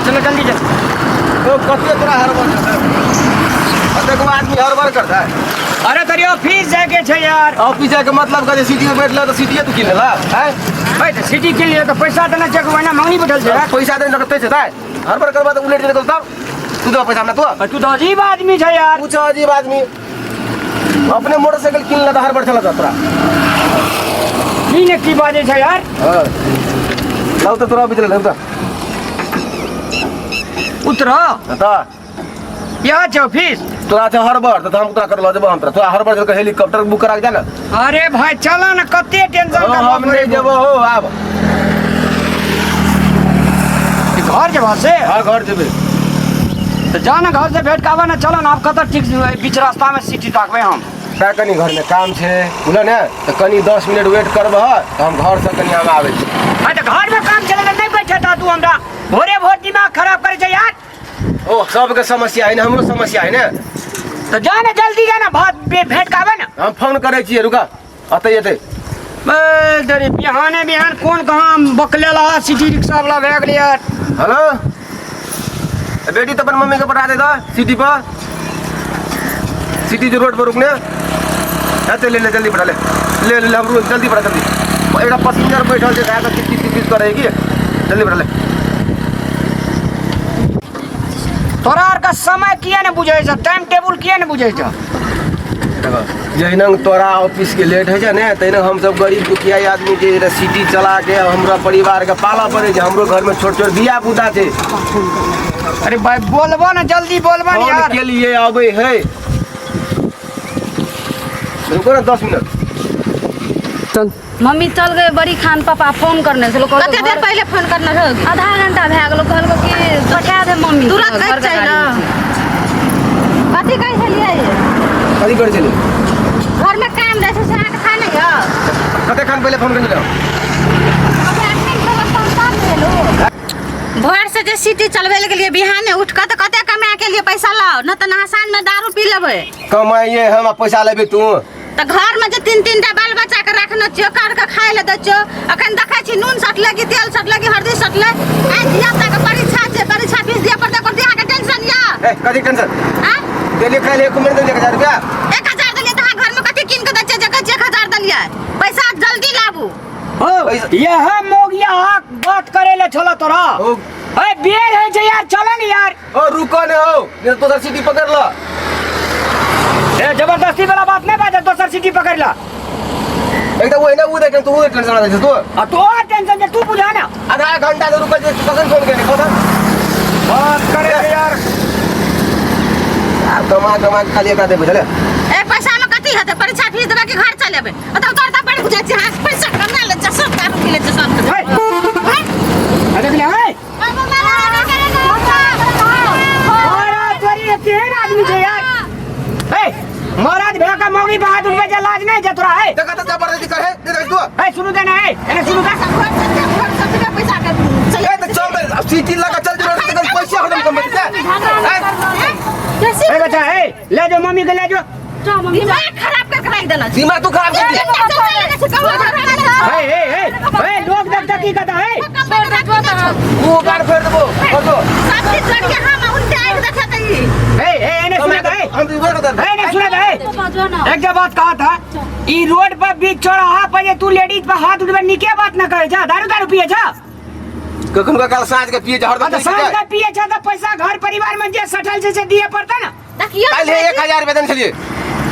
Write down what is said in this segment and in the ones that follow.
चलो जल्दी चल। तो कथी तोरा हड़बड़ छै? कतेको आदमी हड़बड़ करता है। अरे तोरी ऑफिस जाके छै यार। ऑफिस जाके मतलब कहे सिटी में बैठल तो सिटी तू किन लेला हैं? भाई तो सिटी के लिए तो पैसा देना चाहिए, वही ना मंगनी बैठल छै। पैसा देने लगते छै ताय। हड़बड़ करबा तो उलट जेतै तब। तू दे पैसा हमरा तू। अरे तू तो अजीब आदमी छै यार। तू छ अजीब आदमी। अपने मोटरसाइकिल किन लेता हड़बड़ चलता तोरा। की ने की बाजे छै यार। हां। लाउ तो तोरा बिचले लाउ तो। उतर। त यहाँ छै ऑफिस। तोरा छै हड़बड़ त हम तोरा कर ल जेबो हम तोरा। तोरा हड़बड़ चल के हेलीकॉप्टर बुक करा के जा ना। अरे भाई चला ना, कते टेंशन हाँ, करबो हम नहीं जेबो हो आब। घर जेबा से? हाँ घर जेबे। तो जा ना घर से भेंट के आबा ना, चला ना, आप कतऽ ठीक बीच रास्ता में सिटी ताकबे हम। ता कनी घर में काम छै बुझल ने, त कनी 10 मिनट वेट करबह त हम घर से कनी हम आबै छी। हाँ तो घर में काम चले नहीं बैठे था तू, हमरा भोरे भोर दिमाग खराब करे छै यार। ओ सबके समस्या है ने, हमरो समस्या है ने। तो जा ना जल्दी जा ना, भात भेंट के आबे ना। हम फोन करै छियै, रुका अतै एतै। बे बिहाने बिहान कोन कहाँ बकले ला सिटी रिक्शा वाला भए गेलै यार। हेलो बेटी, तो अपन मम्मी के पठा दे दो सिटी पर, सिटी जो रोड पर रुकने एते ले ले जल्दी पठा ले ले ले, ले हमरो जल्दी पठा जल्दी। एकटा पैसेंजर बैठल छै तऽ किच किच किच करे की, जल्दी पठा ले। तोरा आर का समय किया ने बुझै छ, टाइम टेबुल किया ने बुझै छ? देखो जहिना तोरा ऑफिस के लेट होइ छै ने, तहिना हम सब गरीब दुखिया आदमी के सिटी चला के हमरा परिवार के पालऽ पड़ै छै। हमरो घर में छोट छोट धिया पुता छै। अरे भाई बोलबो ना जल्दी बोलबो ना फोन यार। के लिए अबै है, रुको ना 10 मिनट। चल मम्मी चल गए बड़ी खान, पापा फोन करने छलो। कते देर पहिले फोन करने रहो? आधा घंटा भए गेलो, कहलको कि पठा दे मम्मी। तुरंत कहै छै ना। कथी कहै छलियै? कथी करै छलियै? घर में काम रहै छै से अहाँके खा नहि यऽ? कते खान पहिले फोन करने रहो? भोर से जे सिटी चलबै लए गेलियै बिहाने उठ कऽ, तऽ कते कमा के लिए पैसा लाओ, न तऽ अहाँ साँझ में दारू पी लेबै। कमाइए हम आ पैसा लेबै तू। तऽ घर में जे तीन तीन टा बाल बच्चा के रखने छियो, कर के खाय लए दै छियो। अखन देखै छी नून सटले कि तेल सटले कि हल्दी सटले। आइ धिया पुता के परीक्षा छै, परीक्षा फीस दिअ पड़तै, ओकर अहाँके टेंशन यऽ? ए कथी टेंशन? आँ? देलियै काल्हि एक मिनट देलियै 1000 रुपया। 1000 देलियै तऽ अहाँ घर में कथी कीन के दै छियै जे कहै छियै 1000 देलियै? पैसा जल्दी लाबू। हो यह मोगिया बात करे ले छलो तोरा। ओ। ए बेर है छै यार, चल ने यार। ओ रुको ने हो, नहीं तो दोसर सिटी पकड़ ल। ए जबरदस्ती वाला बात नहीं बाजे, दोसर सिटी पकड़ ल। एक तो वही ना उ देख, तू टेंशन ना दे तू। आ तो और टेंशन जे तू बुझा ना। आधा घंटा से रुकल जे कखन फोन केने कखन बात करे छै यार। आ कमा कमा के खाली एकरा दे बुझले। ए पैसा में कथी हेतै? परीक्षा फीस देबै कि घर चलेबै? बताउ तोर तऽ बड़ बुझै छी, हाथ पैसा कमा लै छै, सब दारू पी लै छै सब। हे अरे देखले हे महाराज तोरी ये केहन आदमी छै यार। हे महाराज भैया का मौगी पर हाथ उठबै छै, लाज नहीं छै तोरा? हे देखा तऽ जबरदस्ती करे दे दे तू। हे सुनू दे ना, हे एने सुनू दे। ए तऽ चल दे अब सिटी लगा चल जे रोड पे पैसा हरदम कमबै छै। हे बच्चा हे ले जो मम्मी के ले जो। दिमाग खराब करके राखि देलक। दिमाग तू खराब कर दी। हे हे हे हे लोग देखता की कहता है? तू गाड़ फेर देबो कर दो। सब चीज छोड़ के हम उनके आँखि देखत ही। हे हे एने सुना दे। हम तो इधर कर हे एने सुना दे। एक जे बात कहा था, ई रोड पर बीच चौराहा पर जे तू लेडीज पर हाथ उठबे निके बात न करे जा, दारू दारू पिए जा। कखन का काल साँझ के पिए छै हरदम। हाँ तो साँझ का पिए जा तो पैसा घर परिवार में जे सटल छै से दिए पड़ता ना। देखियो काल्हि 1000 रुपया देने छलियै।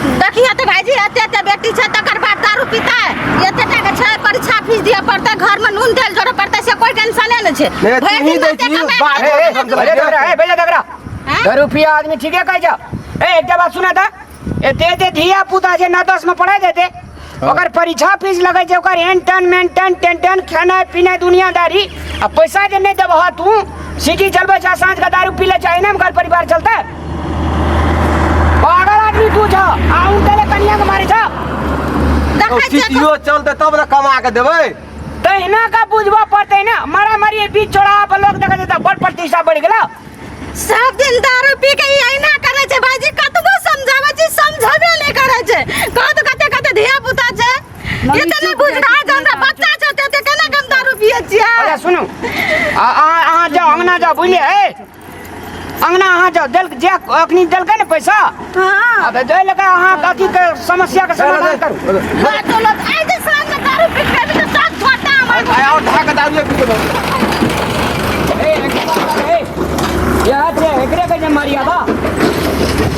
देखियो तऽ भाईजी, एते एते बेटी छै तकर बाद दारू पीता है, एते टा के छै, परीक्षा फीस दिए पड़तै, घर में नून तेल जोड़े पड़तै, से कोई टेंशने नहि छै। नहि, भरि तू ही दिन दै एते छी, कमाए बाप के रे, रखने हम छै। अरे दगरा, हे भैया दगरा। हैं? दारू पिया आदमी ठीके कहै छ। ए एकटा बात सुना था, एते एते धिया पुता जे ना 10 में पढ़ाई देते, ओकर परीक्षा फीस लगै छै, ओकर एन टन मेन टन टेन टन खेनाइ पिनाइ दुनियादारी, आ पैसा जे नहि देबह तू सिटी चलबै छ, साँझ के दारू पी लै छ, एना में घर परिवार चलतै? पागल आदमी तू छ, आ उनके कनिया के मारे छ। देखै छियै सिटियो चलतै तब ने कमा के देबै। तहिना का बुझबऽ पड़तै ना, मारामारी बीच चौराहा पर लोग देखै छै तऽ बड़ प्रतिष्ठा बढ़ि गेलौ। सब दिन दारू पी के ई अहिना करै छै भाईजी, कतबो समझाबै छी समझबे नहि करै छै। कहत कते कते धिया पुता छै, ई तऽ नहि बुझ रहा जे हमरा बच्चा छै, ते केना के हम दारू पियै छियै। अच्छा सुनू, आ अहाँ अहाँ जाओ अंगना जाओ बुझलिए ए अंगना अहाँ जाओ देल जे अखनी देलकै ने पैसा हाँ अब दै लगा अहाँ अथी के समस्या के समाधान करू बातो लोग आइ जे साँझ में दारू पी के अभी तो सब झोटा हमर आइ और ढाक दारू पी के ए, ए, इएह छै एकरे कहै छै मर्यादा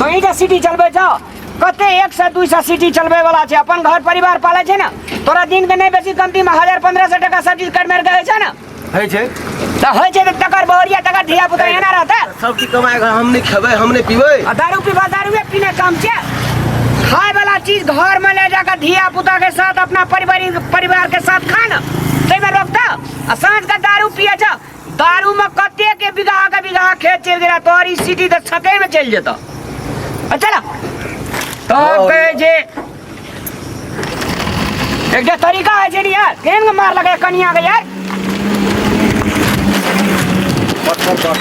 कहीं के सिटी चलबै छौ कते 100 200 सिटी चलबै वाला छै अपन घर परिवार पालै छै ने तोरा दिन के नहि बेसी कमती में 1000 1500 टका सब चीज कट मारि के होइ छै ने। होइ छै। तऽ होइ छै तऽ तकर बहुरिया तकर धिया पुता एना रहतै? सब चीज कमाए के हम नहि खेबै, हम नहि पीबै। आ दारू पीबा, दारूए पीने काम छै। खाए वाला चीज घर में ले जाकर धिया पुता के साथ अपना परिवार के साथ खा न, ताहिमे रोकता। आ साँझ के दारू पिए छ, दारू में कते के बीघा के बीघा खेत चलि गेला, तोहर ई सिटी तऽ छते में चलि जेतौ। आ चल तब कहै छै एकटा तरीका होइ छै ने यार, केहन मार लगे कनिया के यार। पत्थर पर।